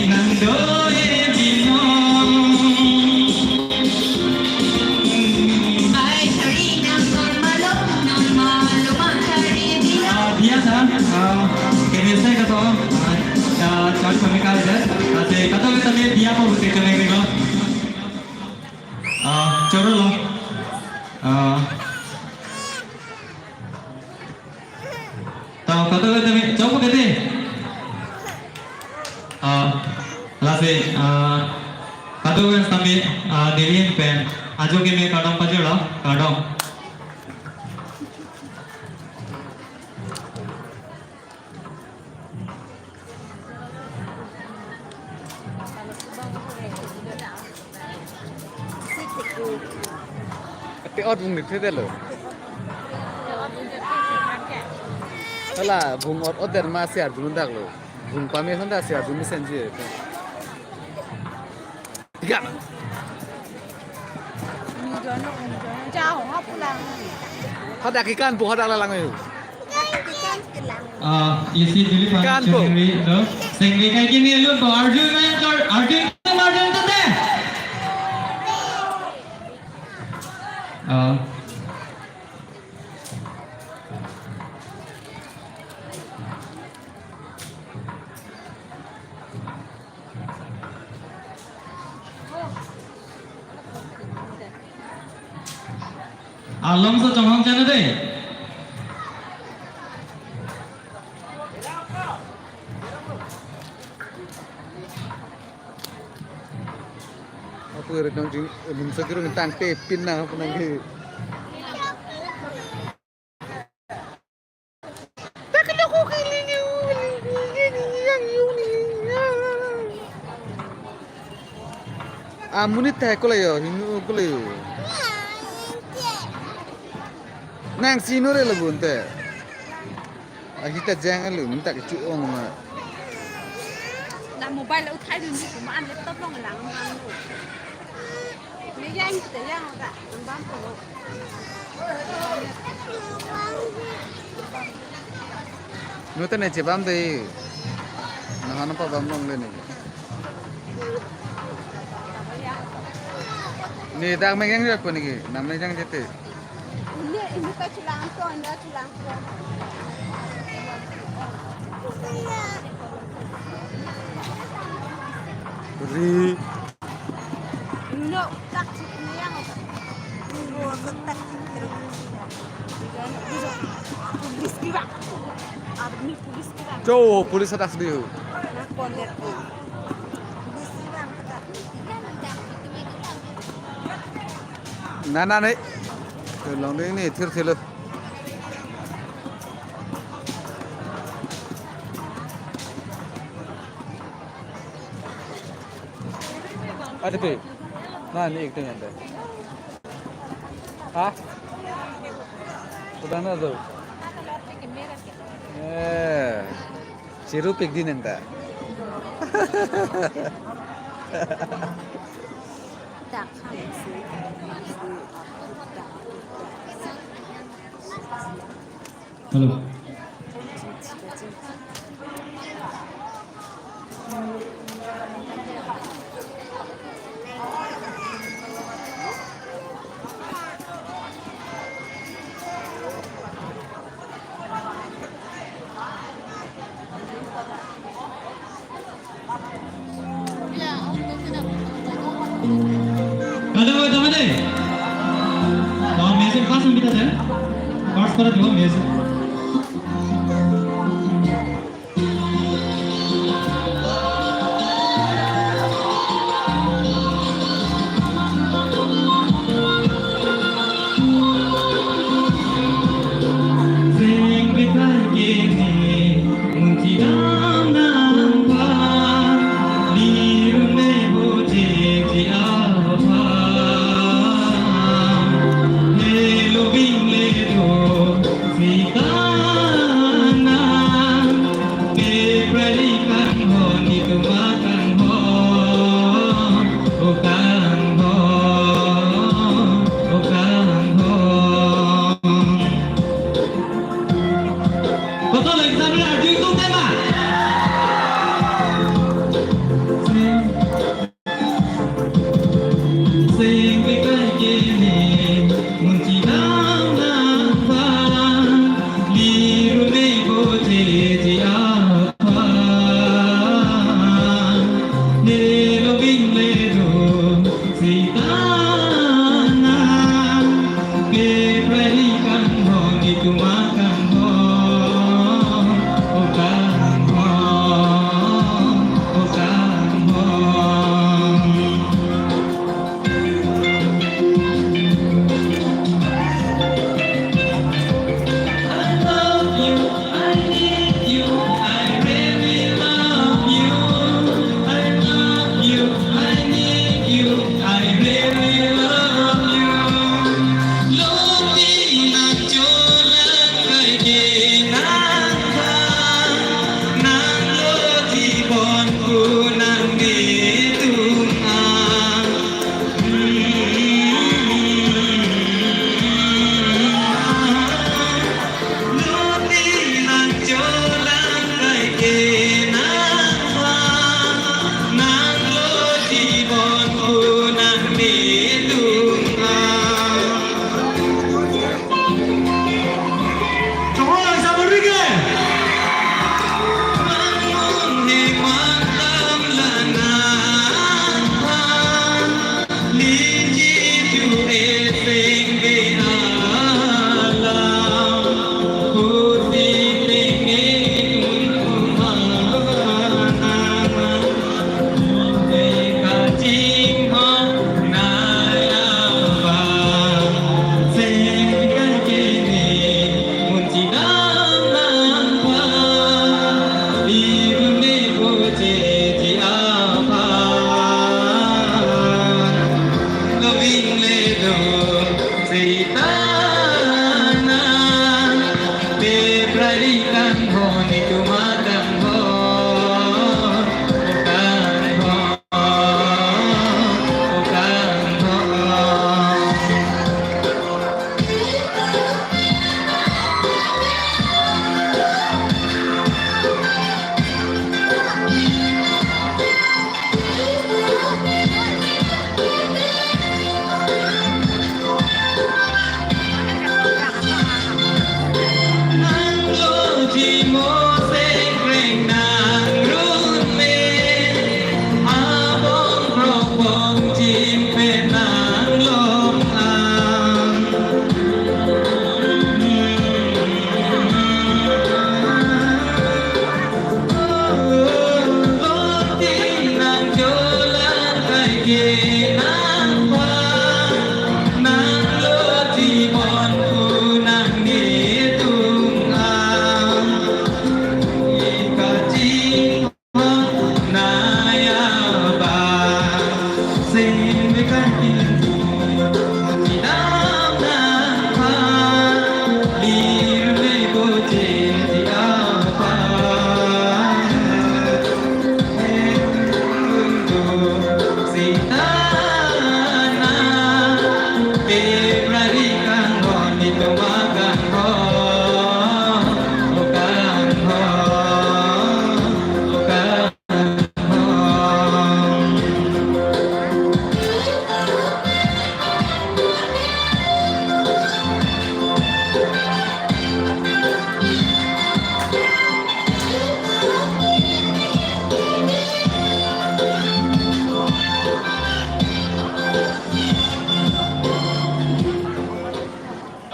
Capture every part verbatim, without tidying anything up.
Ah, diya ta, ah, kene sai kato, ah, ah, char kami ka je, ah, se kato kita me diya po bute kene ni lo. Ah, choro lo. Ah. To, kato kato me, chok kete. Ah, lasi, ah, kato kan sami, ah, Delhi pen. Ajo ke me kardom pajirlo, kardom. Ate ot vung dik thedetlo. Hala vung ot ot der ma si arjun dak lo. Vung pame son da si arjun mesen ji. Tiga. Jao, hap pulang. Hadak ikan po, hadak lalang ayo. Ah, isi dili pa Kanpo. Sengri, no? Sengri kai kini lu to arju main to arju main arju to te. Ah. Along so chonghong chana dei. Apo rek nang jing, eh, bung sakiro tangte pin na apo nang ke. Amonit thai kolayo, hinu kolayo. Nang sino re labun te. Ahita jang alu, minta kechu ong ma. Na mobile uthai dun, kuma an laptop long lang man. Ni yang kita yang ka, bam ko. Nu ta ne chebam dei. Nahan pa bam long le ni. Ni dak mengang ya ko ni ki. Nam ne jang jete. Ini, ini ka chulang to, anda chulang to. Ri. No, tak, ini yang apa? No, tak, pulis kira. Army pulis kira. Jo, pulis atas dia. Nah, konek. Pulis kira, tak. Na, na, ne. Long ding ni, thir thir lo. Ada pe. Na, ni acting ada. Ha? Sudah na tu. Eh. Chiru pik din enta. Hello. Hello, teman-teman. Kalau music pas kita deh. Pas pada dua music.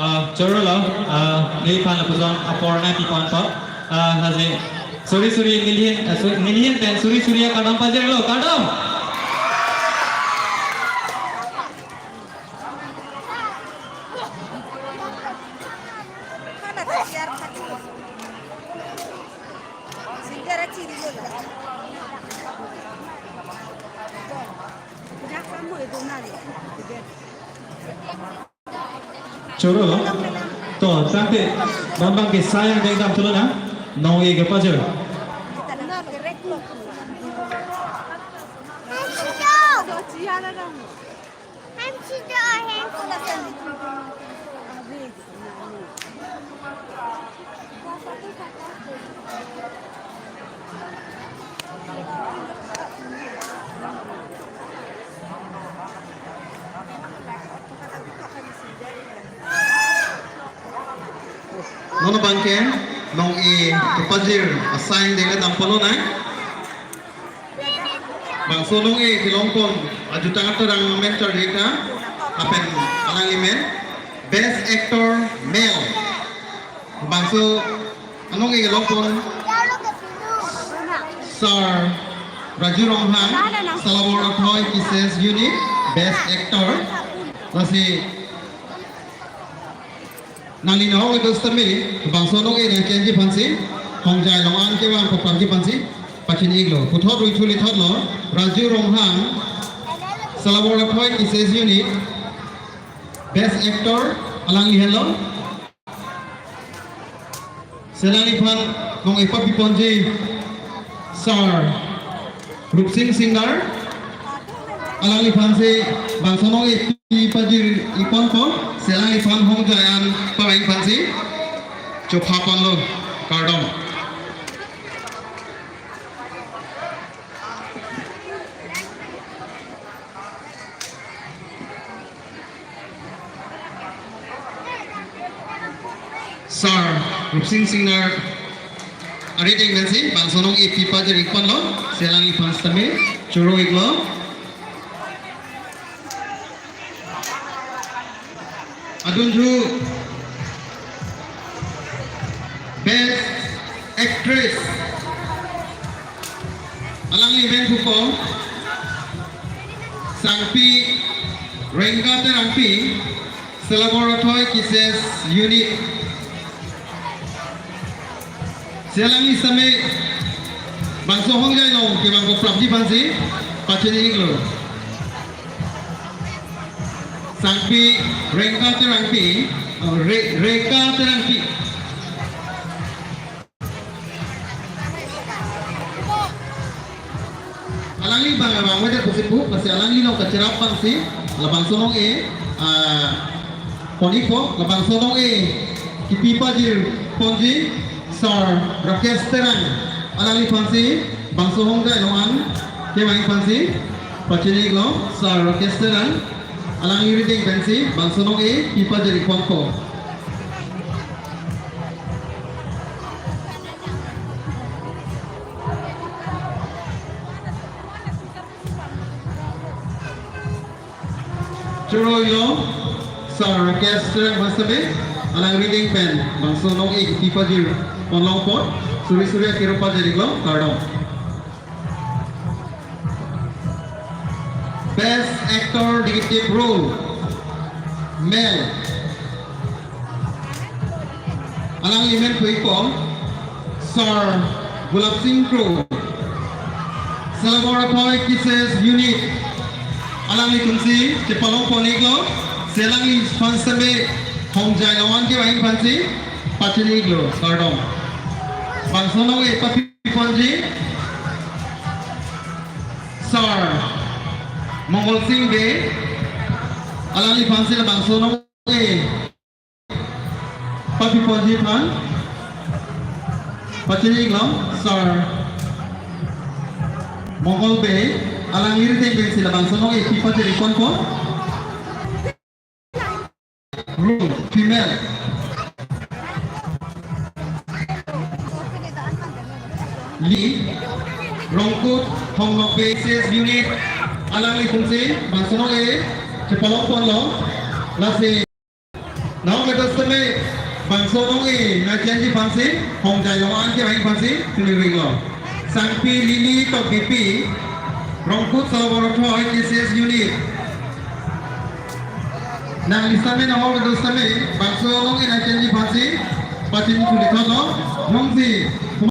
Ah, choro lo, ah, neliphan lapuson apor nangpiponpo, ah, lasi, suri suri nelihin, ah, su-, nelihin pen suri suri akardom pajirlo, kardom. Choro lo. To, tangte, non abang ke asai angdeng dam thulo nang, non-e kepajir. Non abang ke non-e kepajir asai angdeng dam thulo nang. Bangso non-e kelongpon ajutang atorang amen charlita, lapen alangli amen Best Actor Male. Bangso non-e kelongpon Sir Raju Ronghang, Salabor Athoi Kisses Unit, Best Actor. Lasi nangli nahok itu setemi, bangso non-e nangkeleji aphansi, Hongjai along an kevang paprapji aphansi pachini-iklo. Puthot ruithu lithotlo, Raju Ronghang, Salabor Athoi Kisses Unit, Best Actor, alangli henlo. Selangliphan non-e papiponji Sir Rupsing Singnar, alangliphansi bangso non-e pipajir-ikponpo, selangliphan Hongjai an pavang aphansi chophaponlo, kardom. Sir Rupsing Singnar arideng pensi bangso non-e pipajir-ikponlo, selangliphan setemi choro-iklo. Adunthu Best Actress, alangli amen pupo Sangpi Rengka Terangpi, Salabor Athoi Kisses Unit. Selangliphan setemi bangso Hongjai along kevang paprapji aphansi pachini-iklo. Sangpi Rengka Terangpi, oh, Re-, Reka Terangpi. Alangli abang abang wajar pusi pu, lasi alangli along kacherap abangsi, labangso non-e, ah, pon-ikpo, labangso non-e kipipajirponji, Sir Rakesh Terang, alangliphansi, bangso Hongjai along an kevang aphansi pachini-iklo, Sir Rakesh Terang, alangli arideng pensi, bangso non-e pipajir-ikponpo. Choro-iklo, Sir Rakesh Terang aphan setemi, alangli arideng pen, bangso non-e kipipajirpon longpo, suri suri akero pajir-iklo, kardom. Best Actor Detective Role, Male. Alangli men pu-ikpo, Sir Gulab Singh Kro, Salabor Athoi K C S Unit. Alangli kunsi chepalongpon-iklo, si alangliphan seme hongjai along an kevang aphansi pachini-iklo, kardom. Bangso nong-e papiponji, Sir Mongol Singh Bey, alangliphansi labangso nong-e papiponji aphan pachini-iklo, Sir Mongol Bey, alangli riteng pensi labangso nong-e pipachini-ikponpo. Role, female. Lead, Rongkut Hongnok Bey, K C S Unit, alangli kunsi bangso nong-e chepalongponlo, lasi nahok kedo seme bangso nong-e nangchenji aphansi hongjai along an kevang aphansi chini-iklo. Sangpi Lily Tokbipi, Rongkut Salabor Athoi K C S Unit. Nangli seme nahok kedo seme bangso nong-e nangchenji aphansi pachini chuli thono, nongsi